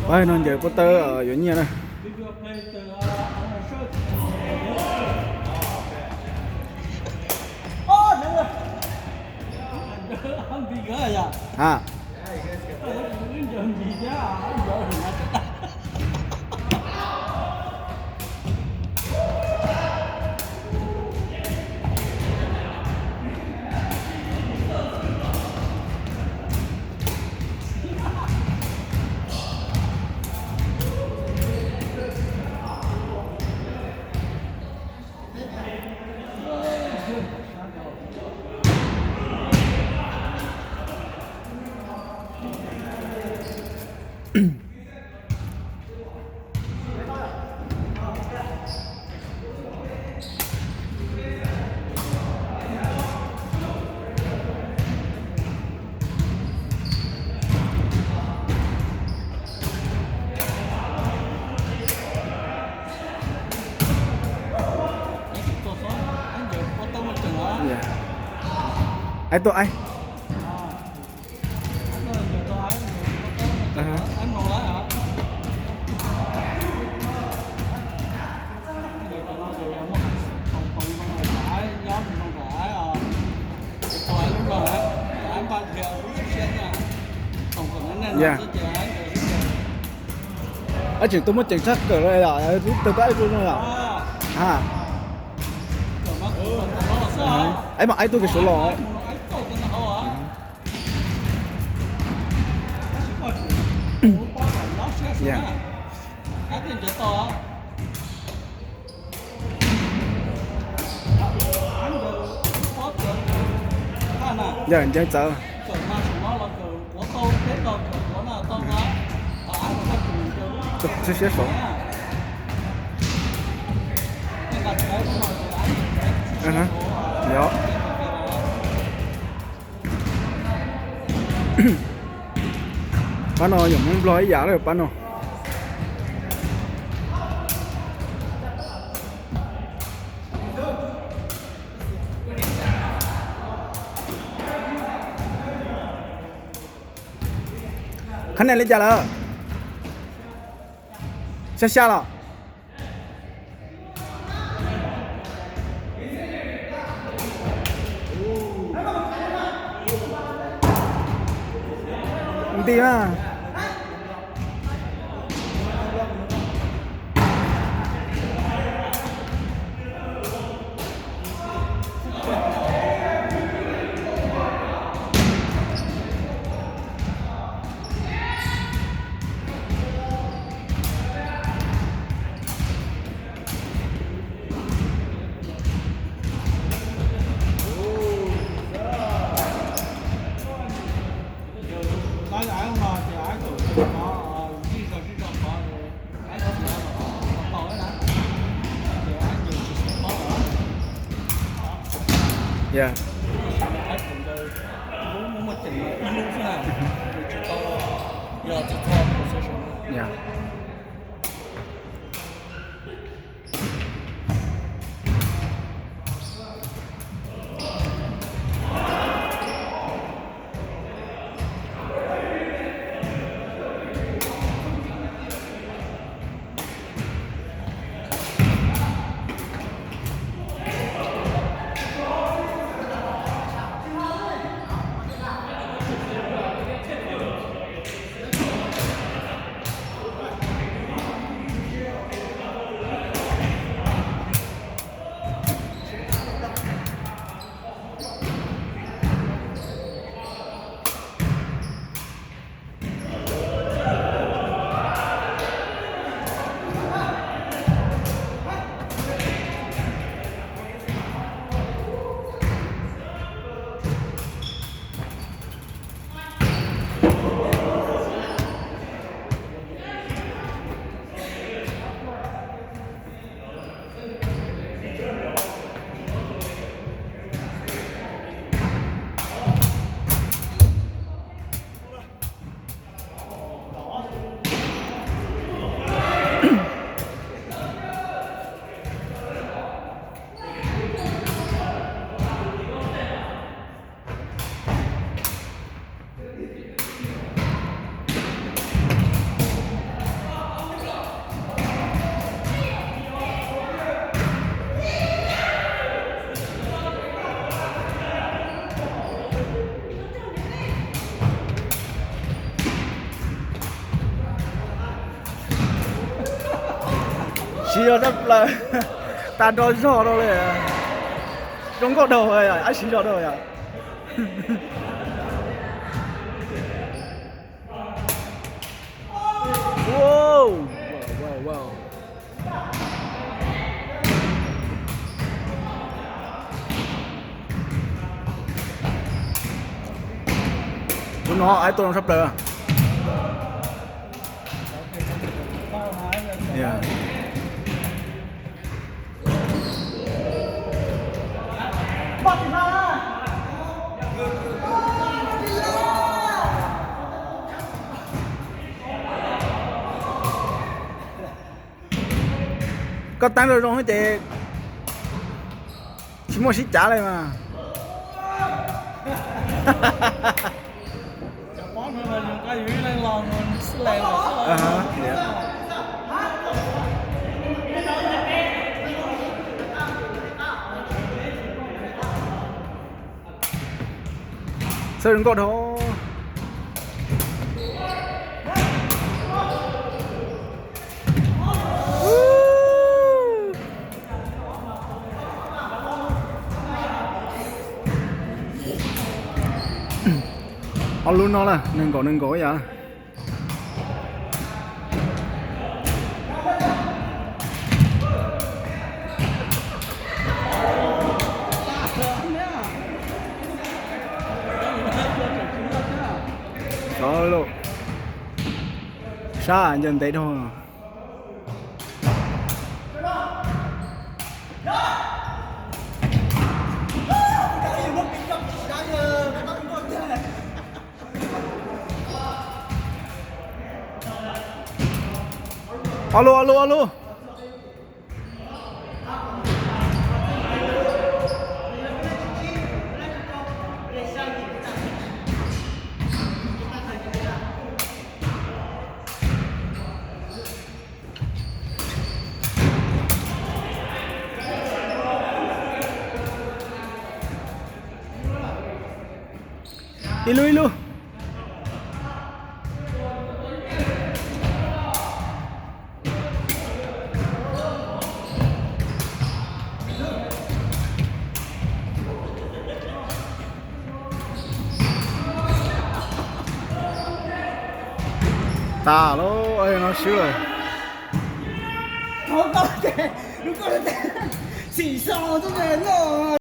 Pab no ncaws pob tawb yuav nyiaj na. Ha. Aib tuaj aib. Ya. Aib tseem tuaj muab ceev tshaj kawm li os, twb tau aib tuaj no os. Ha. Aib mas aib tuaj kev suav los. Ya. Yog ncaws txawv. Tsis siab saud. Yog. Pab no yog Hmoob Nplog ib yam lawm pab no. Qhab nej li cas lawm? Xya xya los? Nti na. Ya. Ya. Yog tshaj plaws, tas nrho zog rau li. Zoo nkauj dhau, ab siv zog dhau yom. Tus no ai tuaj zoo tshaj plaws. Koj teeb zoo zoo ces tsis muaj sib cav li mas. Xab zoo nkauj dhau. Ob lub no na, nees nkaum nees nkaum yom. Sab ncaws ntev dhau. Ob lub, ob lub, ob lub. Ib lub ib lub. Tas lawm, no swb lawm. Xim so tuaj noj.